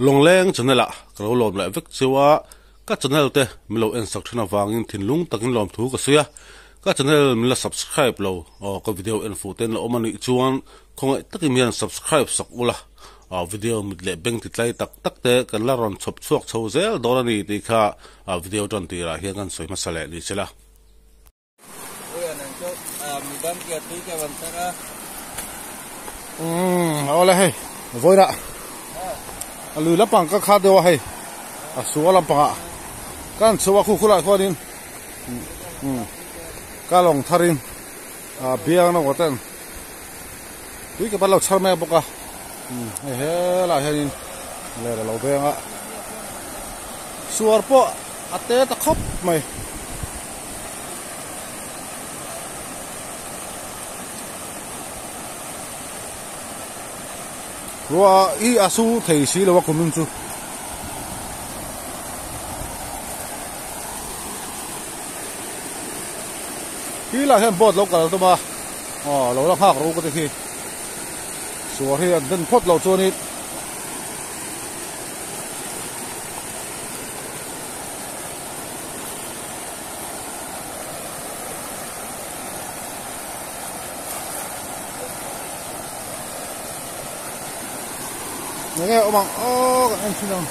Lawngleng channel ah ka lo lawm leh vek cheu a, ka channel te min lo en sak thin avangin thinlung takin lawmthu ka sawi a, ka channel min la subscribe lo aw ka video en fuh ten la awm a nih chuan khawngaih takin hian subscribe sak ula aw video mit leh beng ti tlai tak tak te kan la rawn chhawp chhuak chho zel dawn a ni tih kha video tan tirah hian kan sawi hmasa leh ni sela. Umm awle hei vawilah a lui lampang ka kha deuh a hei a sual lampangah kan chhuah a khu khulah chuanin umm ka lawng tharin a biang naupang ten tui ka pan lo chhar mek bawk a umm hei helaiah hianin ler a lo beng a suar pawh a te ta khawp mai. Ruah hi a su thei si lo a kumin chu. Khi lah hian boat lo kal tum a aw lo la nghak ru ka ti khi suar hi an den phawt loh chuanin Enge awm ang aw kan en thin ang.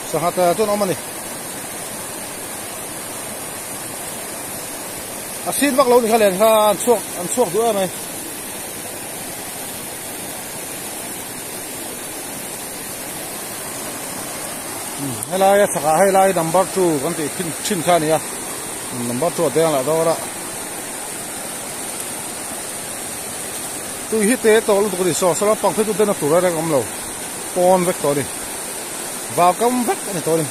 Sangha te chuan awm a ni. A sin vak lo ni kha len kha an chhuak an chhuak duh em ai. Helai a chhakah helai number 2 kan tih thin thin kha a ni a number 2 a deng lah dawn a tui hi te tawh lutuk a ni saw saw lampang phei chu den a tur reng awm lo pawn vek tawh a ni vau kam vek a ni tawh a ni.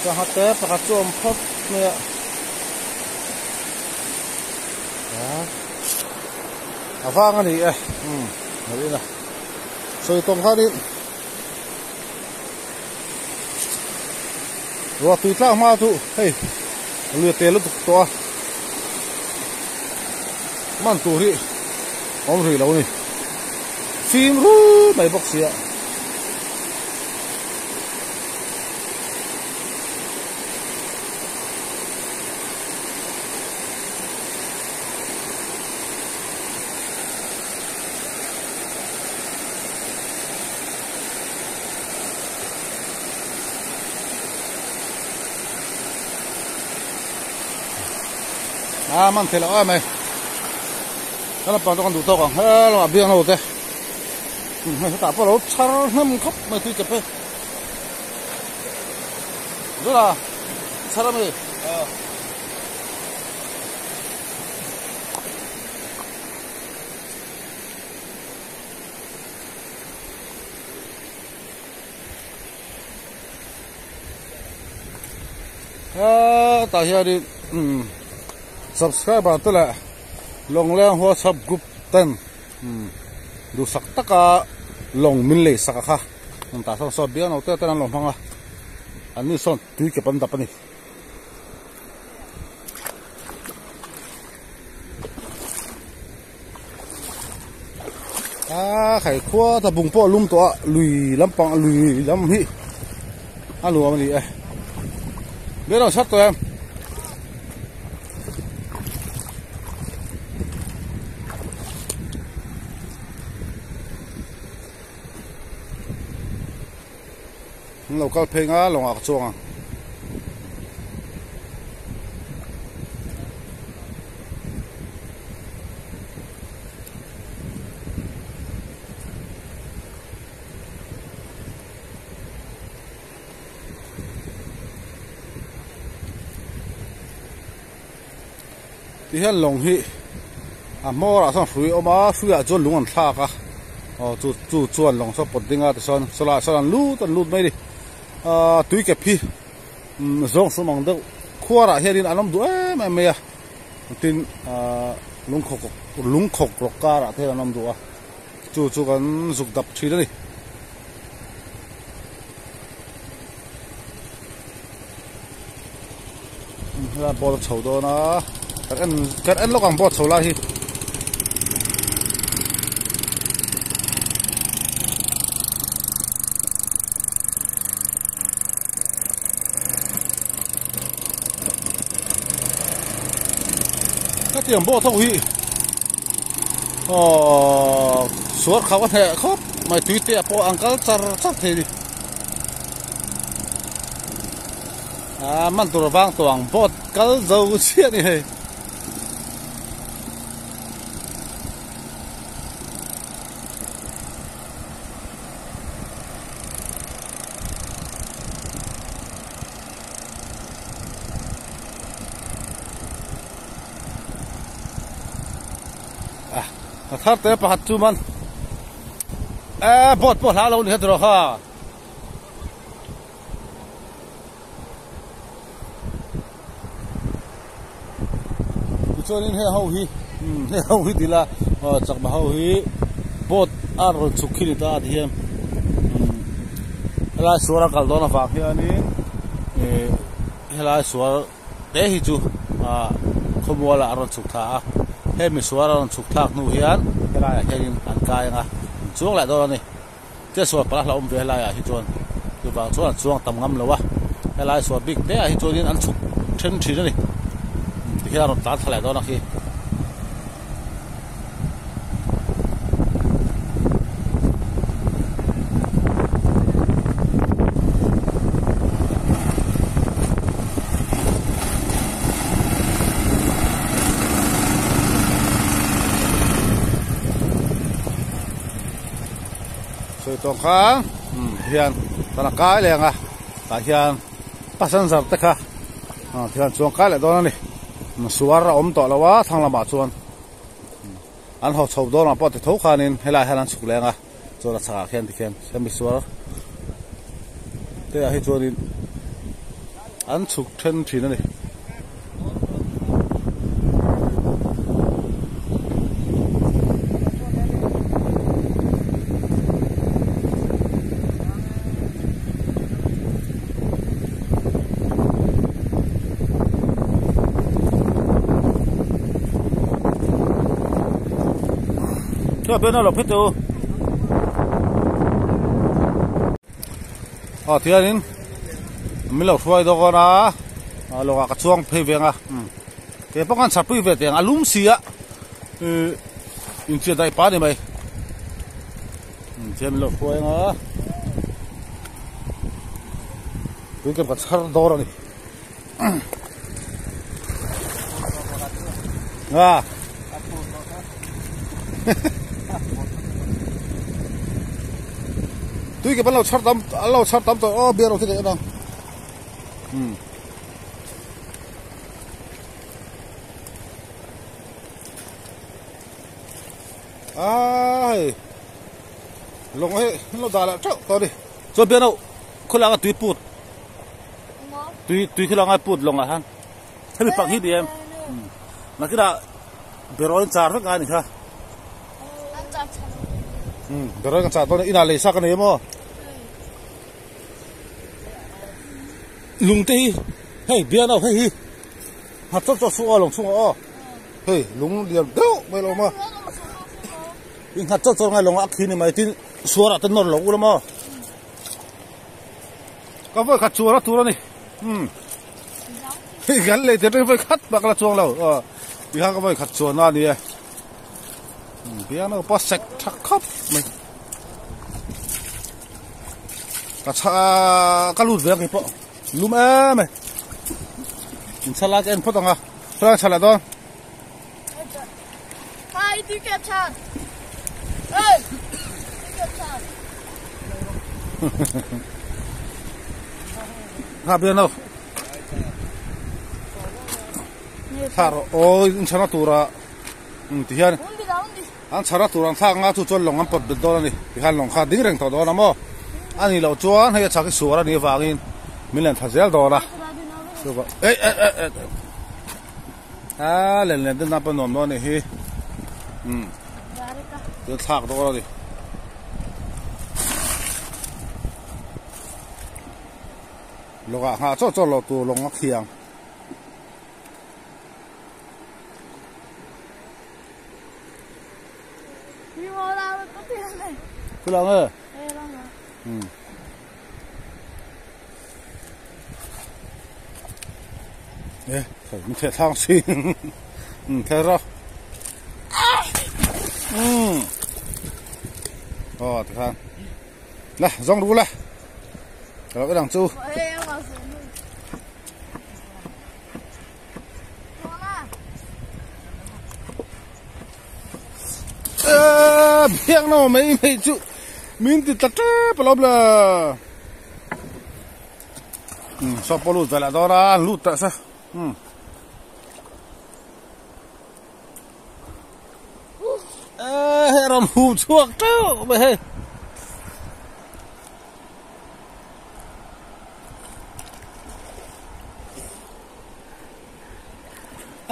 Sangha te pakhat chu a awm phawt mai a a vang a ni e umm hmuh ila sawi tawng khanin ruah tui tlak hma chu hei lui a tel lutuk tawh a man tur hi awm rih lo a ni fim rul mai bawk si a. A man thei loh em mai ka lampang chu kan duh tawk ang he lamah biang ho te hei hetah pawh a lo chhar hnem khawp mai tui chep hi zura chhar ami. Hetah hianin umm subscriber te leh Lawngleng WhatsApp group ten umm duhsak taka lawng min lei sak a kha tah sawn saw bial no te ten an lo hmang a an ni sawn tui kep an dap a ni. A khai khua ta bung pawh a lum tawh a lui lampang lui lam hi a nuam a ni e ber ang sat tawh em an lo kal phei nga lawngah ka chuang ang. Ti hian lawng hi a hmawr ah sawn hrui a awm a hrui ah chuan lung an thlak a aw chu chu chuan lawng saw pawt ding a tichuan sawlai ah sawn an lut an lut mai a ni ahh tui kep hi umm zawng sum ang deuh khuar ah hianin an awm duh em em mai a tin ahh. Lungkhawk lungkhawk rawk karah te hian an awm duh a chu chu kan zuk dap thin a ni. Helai boat a chho dawn a kan en kan en lawk ang boat chho lai hi. Hetiang boat ho hi aww suar khauh a hneh khawp mai tui te ah pawh an kal char char thei a ni ah man tur vang tawh ang boat kal zo chiah a ni hei. A thar te pakhat chu man eh boat pawh hla lo ni kha tiraw kha. Tichuanin heng ho hi heng ho hi tila chakma ho hi boat a rawn chhuk khi ni ta a ti hian helai sual a kal dawn avang hianin ih helai sual te hi chu ah khawmual ah a rawn chhuk thla a hemi sual a rawn chhuk thlak hnu hian helai ah hianin an kai ang a an chuang leh dawn a ni. Che sual palh a hlauhawm ve helaiah hi chuan chuvang chuan an chuang tam ngam lo a, helai sual bik te ah hi chuanin an chhuk then thin a ni tikhian a rawn tlan thla leh dawn a khi. Sawi tawng kha hian tan a kai leng a tah hian passenger te kha tihian chuang kai leh dawn a ni suar a awm tawh lo a thlang lamah chuan an haw chho dawn ang pawh ti tho khanin helaiah hian an chhuk leng a chuan a chhakah khian tikhian hemi suar te ah hi chuanin an chhuk then thin a ni. Aw tihianin min lo hruai dawn a a lawngah ka chuang phei ve ang a ke pawh khan chhapui ve teh ang a lum si a ihh inchhiat daih pah a ni mai tihian min lo hruai ang a tui kem ka chhar dawr a ni a. Tui ke pan lo chhar tam an lo chhar tam tawh aw beer khi daih ang um ai lawng hi an lo dah leh teuh tawh a ni chuan beer ho khawlanga tui put tui tui khawlanga put lawngah hian hemi pang hi ni em nakinah beraw in char vek a ni kha beraw in char dawn inah lei sak a nei maw lung te hi hei bian ho hei hi nghat chawt chawt suh aw lawng chhungah aw hei lung lian deuh mai lo maw i nghat chawt chawt ngai lawng a khi ni mai tin suar ah te nawr lo ula maw ka vawi khat chuan a tur a ni umm hei kan lei te vawi khat bak la chuang lo aw tikhan ka vawi khat chuan a ni e biang na pawh sek tha khawp mai ka chha ka lut ve ang kei pawh lum em e in chha lai ka en phawt ang a khawnge chha leh dawn. Ngah bian lo. Thar aw in chhana tura um ti hian an chhana tur an thlak nga chu chuan lawng an pawt bet dawn ani ti khan lawng kha ding reng tawh dawn a maw ani loh chuan hei a chak hi suar ani avangin min len tha zel dawn a ei ei ei. A len len te nap a nuam dawn a nih hi umm thil thlak dawn a ni. Lawng ah nghah chawt chawt loh tur lawng a khiang. Khulai nge? Umm. E min theh thlang si um theh rawh um aw tikhan la zawng ru la ka lo en ang chu biak na mai mai chu min ti tla tep alawm le um saw pawh lut ve leh dawn a an lut teh se um hei a rawn hum chhuak teuh mai hei.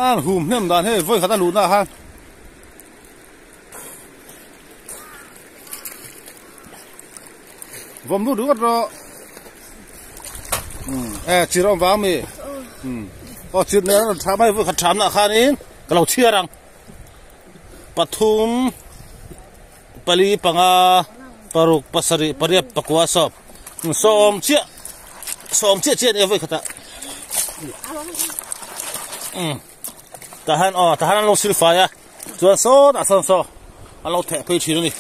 An hum hnem dan hei vawi khat a luhna ah khan vawm lut ringawt rawh umm e chir a awm vang ami umm aw chir nen a rawn thah mai vawi khat thamna ah khanin ka lo chhiar ang pathum. Pali panga paruk pasarih pariat pakua sawm sawm chiah sawm chiah chiah a nia vawi khatah umm tah hian aw tah hian an lo sil fai a chuan sawtah sawn saw an lo theh phei thin a ni.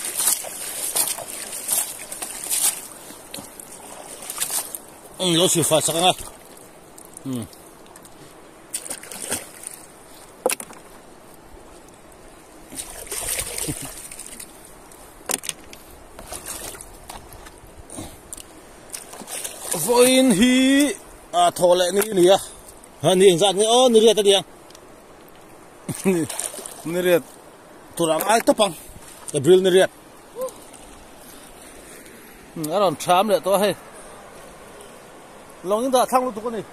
Umm lo sil fai sak ang a umm. Vawiin hi a thaw leh ni ni a ha ni engzat nge aw ni riat a nia ni riat tur ang ai tawp ang April ni riat a rawn tham leh tawh a hei lawng in dah thlang lutuk a ni.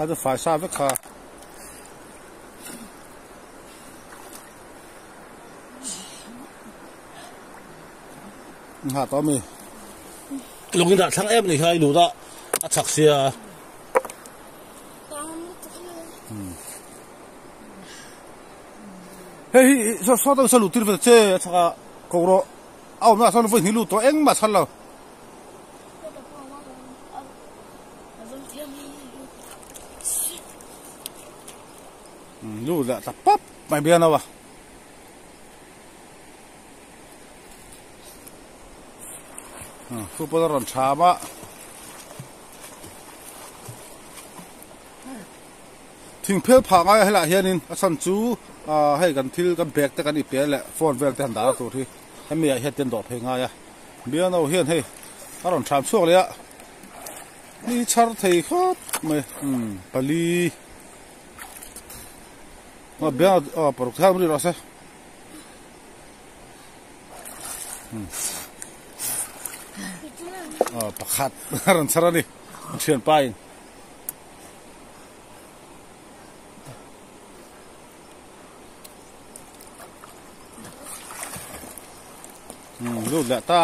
Kha chu fai sa vek kha. Ngha tawh ami. Lung in dah thlang em ni kha i lut a a chak sia. Hei hi saw saw deuh saw lut tir ve ta che a chak a ko rawh a awmna ah sawn vawi hnih lut tawh engmah chhan lo. Lut leh ta pap mai bian ho a. Chu pawh a rawn tham a thing phel phah ngai a helaiah hianin a chhan chu ah hei kan thil kan bag te kan ip leh phone vel te han dah na tur hi hemi ah hian te an dawh phei ngai a bialno hian hei a rawn tham chhuak leh a ni chhar thei khawp mai umm pali ah bial ah paruk te khan awm rih rawh se. Aw pakhat a rawn chhar a ni a thianpa in lut leh ta.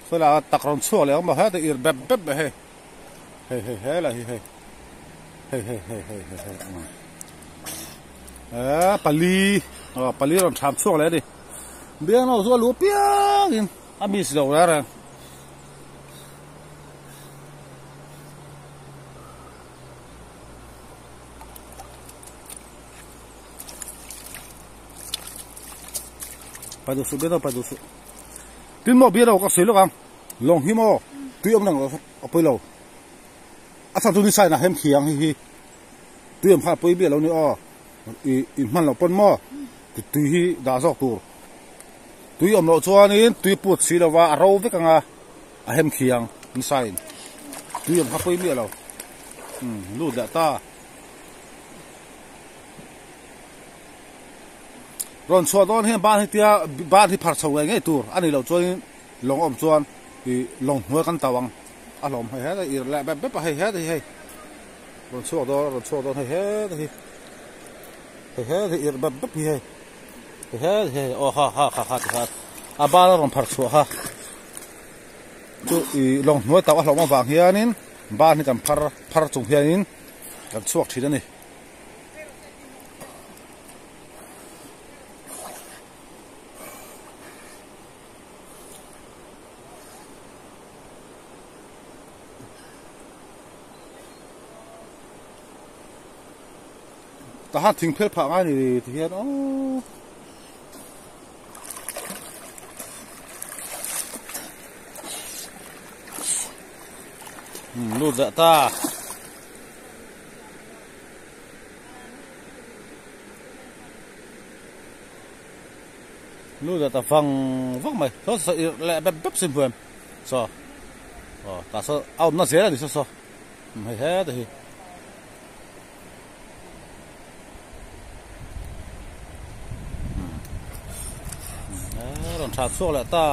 Sawi lah tak rawn chhuak leh ang maw heta ir bep bep mai hei hei hei he lah hi hei hei hei hei hei hei hei eh pali aw pali rawn tham chhuak leh a ni biang ho chu a lu piang in a miss lo reng reng. Pai duh suh biak pai duh suh tin maw biak ka sawi lawk ang lawng hi maw tui awm reng a pawi lo a chhan chu ni sign ah hem khi ang hei hi tui awm khan a pawi biak lo ni aw i in hman loh pawn maw Tui hi dah zawk tur. Tui awm loh chuanin tui put si lova a ro vek anga a hem khi ang nasa in tui awm kha pawi miah lo. Umm lut leh ta. Rawn chhuah dawn hian ban hi tia ban hi phar chho ngei ngei tur a nih loh chuanin lawng awm chuan ih lawng hnuai kan tauh ang a hlawm hei het a ir leh bep bep a hei het hi hei rawn chhuak dawn rawn chhuak dawn hei het hi hei het hi ir bep bep hi hei hei het hi hei aw ha ha kha kha ti kha a ban a rawn phar chhuah kha chu ih lawng hnuai tauh a hlawm avang hianin ban hi kan phar phar chung hianin kan chhuak thin a ni. Tahan thing phel phah ngai ni ti hian aww. Lut leh ta. Lu dat a vang vang mai saw saw irh leh bep bep sin huam saw aw tah saw a awmna zel a ni saw saw hei heta hi. Rawn tha chhuak leh ta.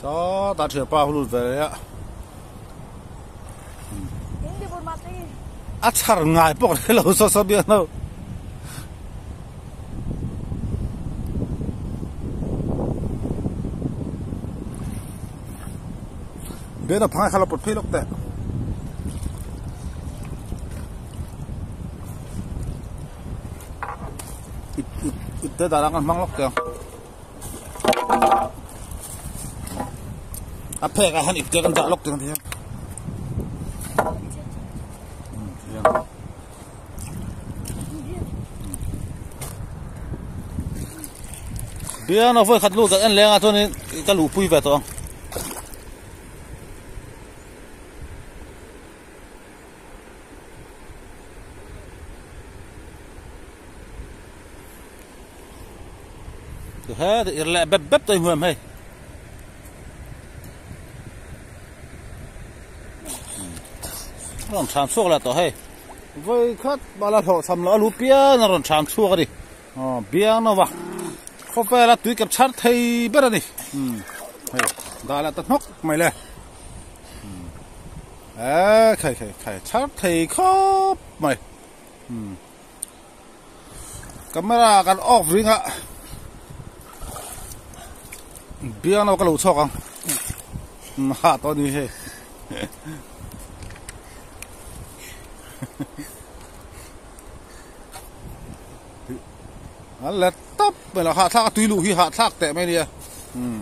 Sawtah thianpa a lut ve leh a. A chhar ngai pawh ka hre lo saw saw biak lo. Bian a phang kha lo pawt phei lawk teh. Ip ip ip te dan ang an hmang lawk teh ang. A phek ah hian ip te kan dah lawk teh ang ti hian. Bian a vawi khat lut kan en leng a chuanin ka luhpui ve tawh ang. He ir leh bep bep tawh huam hei. Rawn thlam chhuak leh tawh hei. Vawi khat bala hlawh cham loh a lu pian a rawn thlam chhuak a ni. Aw biang no va khawvela tui kep chhar thei ber a ni. Hei dah leh ta hnawk mai le. Eee khai khai khai chhar thei khawp mai. Camera kan off ring a biang no ka lo chhuak ang. Ha tawh a ni hei. A let tawp mai lo hahthlak a tui luh hi hahthlak teh mai nia umm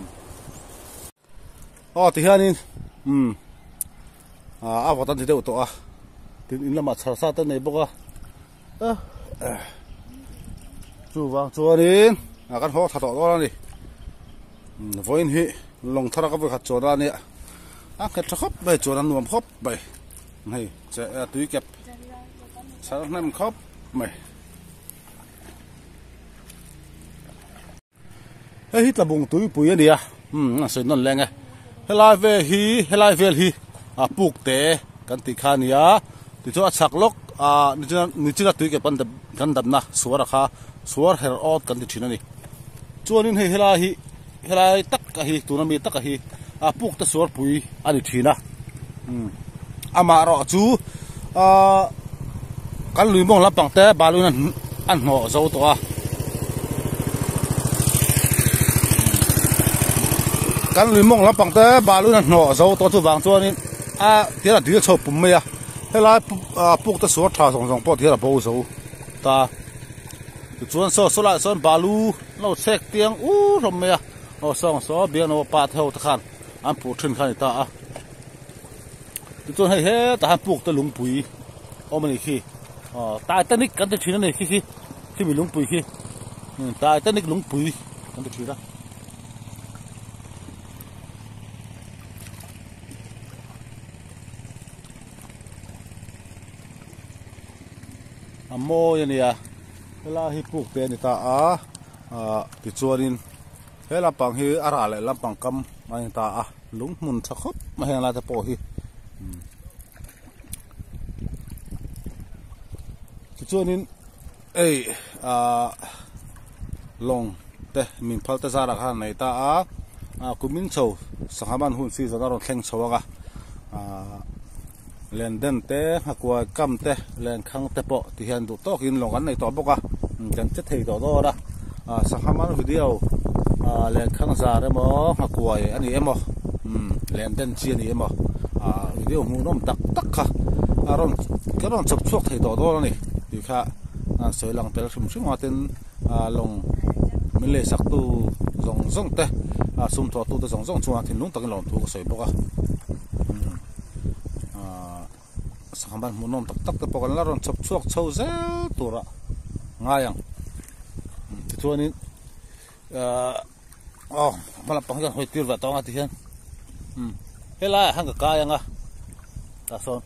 aw ti hianin umm ah a vawt an ti deuh tawh a tin in lamah chhar sa te nei bawk a chuvang chuanin ah kan haw tha tawh dawn a ni vawiin hi lawng thar a ka vawikhat chuan a nia a nghet tha khawp mai chuan a nuam khawp mai hei tui kep chhar hnem khawp mai. Hei hi tlabung tuipui a ni a umm a sawi nawn leng e helai vel hi helai vel hi a puk te kan tih kha a ni a tichuan a chhak lawk ah nichina tui ke pan kan damna suar a kha suar her awt kan ti thin a ni chuanin hei helai hi helai tak a hi tuna mi tak a hi a puk te suar pui a ni thin a umm amah erawh chu ahh kan lui mawng lampang te balun a hnawh zo tawh a kan lui mawng lampang te balun a hnawh zo tawh chuvang chuanin a tihian a dil chho pum mai a helai puk te suar tha zawng zawng pawh tihian a bo zo ta tichuan saw saw laiah sawn balu an lo chhek tiang ur hlawm mai a aw sawng saw biakna pa te ho te khan an phur thin kha a ni ta a. Tichuan hei hetah hian puk te lungpui awm a nih khi aw Titanic kan ti thin a ni khi khi khimi lungpui khi Titanic lungpui kan ti thin a. A mawi a nia helai hi puk te a ni ta a ah tichuanin he lampang hi a rah leh lampang kam a ni ta a lung hmun tha khawp mai heng lai te pawh hi tichuanin hei ah lawng te min phal te zarah khan a nei ta a ah kumin chho sangha man hun season a rawn thleng chho ang a ah. Lenden te, nghakuai kam te, lenkhang te pawh ti hian duh tawkin lawng an nei tawh bawk a, kan che thei tawh dawn a, sangha man video lenkhang zar emaw nghakuai a ni emaw lenden chi a ni emaw video hmuhnawm tak tak kha a rawn ka rawn chawp chhuak thei tawh dawn a ni tih kha sawi lang tel hrim hrim a tin lawng min lehsak tu zawng zawng te sum thawh tu te zawng zawng chungah thinlung takin lawmthu ka sawi bawk a. Ahh sangha ban hmuhnawm tak tak te pawh kan la rawn chhawp chhuak chho zel tur a ngai ang tichuanin ahh aw hma lampang hi kan hawi tir ve tawh ang a tihian umm helai ah hian ka kai ang a tah sawn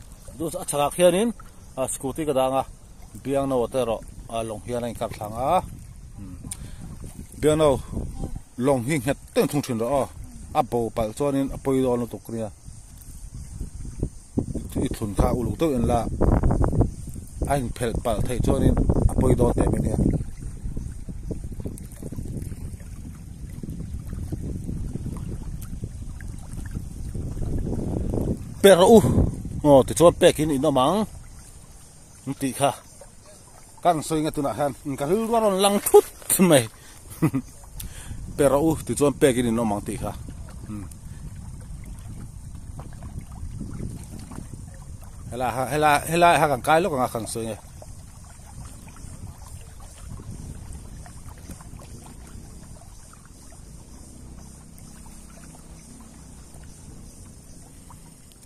a chhakah khianin scooty ka dah ang a biangno te erawh lawng hian a inkar thlang a biangno lawng hi nghet teng thung thin rawh aw a bo palh chuanin a pawi dawn lutuk nia i thlun kha uluk deuh in la a inphelh palh theih chuanin a pawi dawn teh mai nia. Pe rawh u aw tichuan pek in in awm ang an tih kha kan sawi nge tunah hian ka rilru a rawn lang thut mai pe rawh u tichuan pek in in awm ang tih kha helai helai helai ha kan kai lawk ang a kan sawi nge.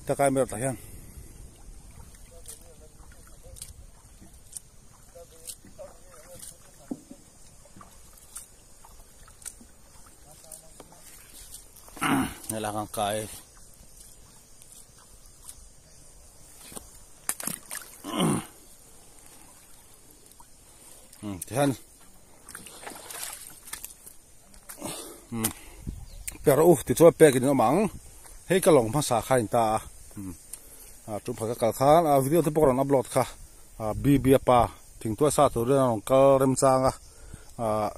Takai mer tah hian. Helai kan kai. Tihian per u tichuan pek in awm ang hei ka lawng hmasa kha a in ta a tum pakhat ka kal khan a video te pawh ka rawn upload kha BB a pa thingtuah sa turin a rawn kal remchang a ah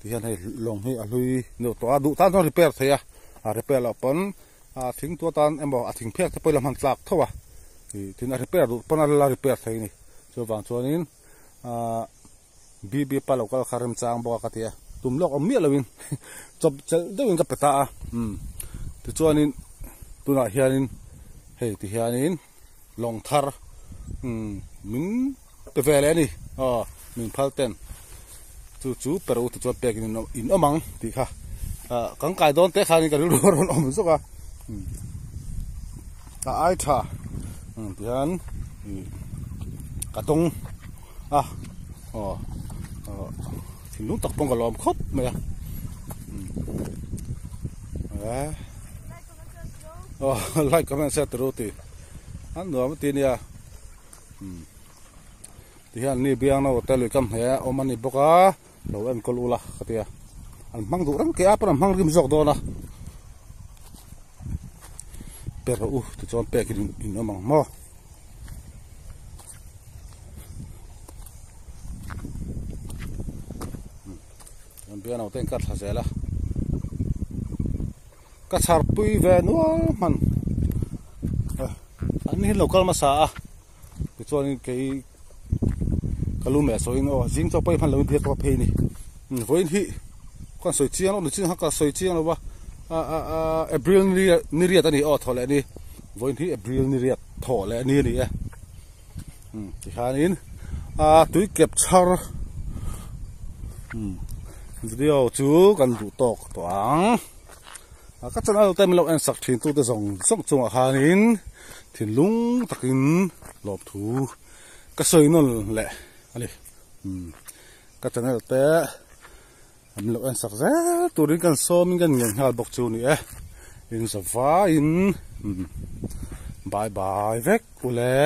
tihian hei lawng hi a hlui deuh tawh a duh tan chuan repair thei a a repair loh pawn a thingtuah tan emaw a thing phek te pawh ila hman tlak tho a ih tin a repair duh pawn a la repair thei a ni chuvang chuanin ah BB pa lo kal kha remchang bawk a ka ti a tum lawk awm miah loin chawp chelh deuhin ka pe ta a umm tichuanin tunah hianin hei ti hianin lawng thar umm min pe ve leh a ni aw min phal ten chu chu per u tichuan pek in in awm ang tih kha ah kan kai dawn te khanin ka rilru a rawn awm zawk a a ai tha tihian ih ka dawng a aw aw thinlung tak pawh ka lawm khawp mai a aw like comment share tur u tih an nuam a ti nia. Tihian ni biang no te lui kam hne awm a ni bawk a lo enkawl ula ka ti a an hmang duh reng ke a pawn an hmang rim zawk dawn a pe rawh u tichuan pek in in awm ang maw. An biang no te in kar thla zel a ka chhar pui ve nual hman an hi lo kal hmasa a. Tichuanin kei ka lu meh sawiin aw zing chaw pawh i hman loin ti ka phei a ni. Vawiin hi ka sawi chiang lo ni chin kha ka sawi chiang lo va a a a April ni ni riat a ni aw thaw leh a ni. Vawiin hi April ni riat thaw leh a ni a ni e. Tikhanin a tui kep chhar video chu kan duh tawk tawh ang. Ka channel te min lo en sak thin tute zawng zawng chungah khanin thinlung takin lawmthu ka sawi nawn leh a ni. Ka channel te min lo en sak zel turin kan sawmin kan ngen nghal bawk chu a ni e. In zavaiin bye bye vek ule.